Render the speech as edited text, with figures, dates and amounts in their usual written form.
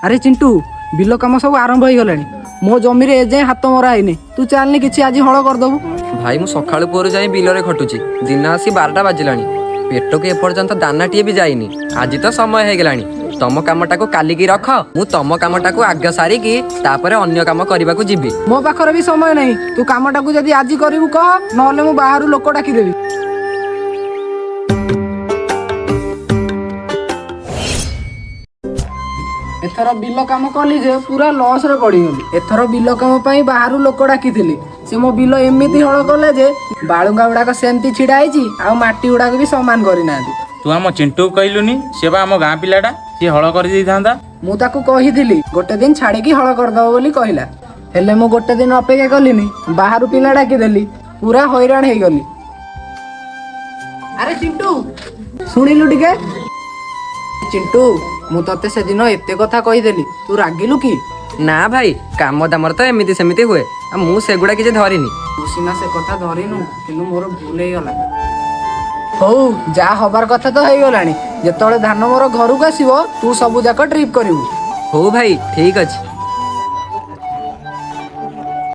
ଆରେ ଚିଣ୍ଟୁ, ବିଲ କାମ ସବୁ ଆରମ୍ଭ ହେଇଗଲାଣି। ମୋ ଜମିରେ ଏଯାଏଁ ହାତ ମରା ହେଇନି। ତୁ ଚାଲନି, କିଛି ଆଜି ହଳ କରିଦବୁ। ଭାଇ, ମୁଁ ସକାଳୁ ପହରୁ ଯାଇ ବିଲରେ ଖଟୁଛି। ଦିନ ଆସି 12ଟା ବାଜିଲାଣି, ପେଟକୁ ଏପର୍ଯ୍ୟନ୍ତ ଦାନାଟିଏ ବି ଯାଇନି। ଆଜି ତ ସମୟ ହେଇଗଲାଣି। ତମ କାମଟାକୁ କାଲିକି ରଖ। ମୁଁ ତମ କାମଟାକୁ ଆଗ ସାରିକି ତାପରେ ଅନ୍ୟ କାମ କରିବାକୁ ଯିବି। ମୋ ପାଖରେ ବି ସମୟ ନାହିଁ। ତୁ କାମଟାକୁ ଯଦି ଆଜି କରିବୁ କହ, ନହେଲେ ମୁଁ ବାହାରୁ ଲୋକ ଡାକିଦେବି। ଏଥର ବିଲ କାମ କଲି ଯେ ପୁରା ଲସରେ ପଡ଼ିଗଲି। ଏଥର ବିଲ କାମ ପାଇଁ ବାହାରୁ ଲୋକ ଡାକିଥିଲି। ସେ ମୋ ବିଲ ଏମିତି ହଳ କଲେ ଯେ ବାଳୁଙ୍ଗା ଗୁଡାକ ସେମିତି ଛିଡା ହେଇଛି, ଆଉ ମାଟି ଗୁଡାକ ବି ସମାନ କରିନାହାନ୍ତି। ତୁ ଆମ ଚିଣ୍ଟୁକୁ କହିଲୁନି? ସେ ବା ଆମ ଗାଁ ପିଲାଟା, ସିଏ ହଳ କରିଦେଇଥାନ୍ତା। ମୁଁ ତାକୁ କହିଥିଲି, ଗୋଟେ ଦିନ ଛାଡିକି ହଳ କରିଦବ ବୋଲି କହିଲା। ହେଲେ ମୁଁ ଗୋଟେ ଦିନ ଅପେକ୍ଷା କଲିନି, ବାହାରୁ ପିଲା ଡାକିଦେଲି। ପୁରା ହଇରାଣ ହେଇଗଲି। ଆରେ ଚିଣ୍ଟୁ, ଶୁଣିଲୁ ଟିକେ। ଚିଣ୍ଟୁ, ମୁଁ ତତେ ସେଦିନ ଏତେ କଥା କହିଦେଲି, ତୁ ରାଗିଲୁ କି? ନା ଭାଇ, କାମ ଦାମରେ ତ ଏମିତି ସେମିତି ହୁଏ, ଆଉ ମୁଁ ସେଗୁଡ଼ା କିଛି ଧରିନି। ତୁ ସିନା ସେ କଥା ଧରିନୁ, କିନ୍ତୁ ମୋର ଭୁଲ ହେଇଗଲା। ହଉ, ଯାହା ହବାର କଥା ତ ହେଇଗଲାଣି। ଯେତେବେଳେ ଧାନ ମୋର ଘରକୁ ଆସିବ, ତୁ ସବୁ ଯାକ ଟ୍ରିପ୍ କରିବୁ। ହଉ ଭାଇ, ଠିକ ଅଛି।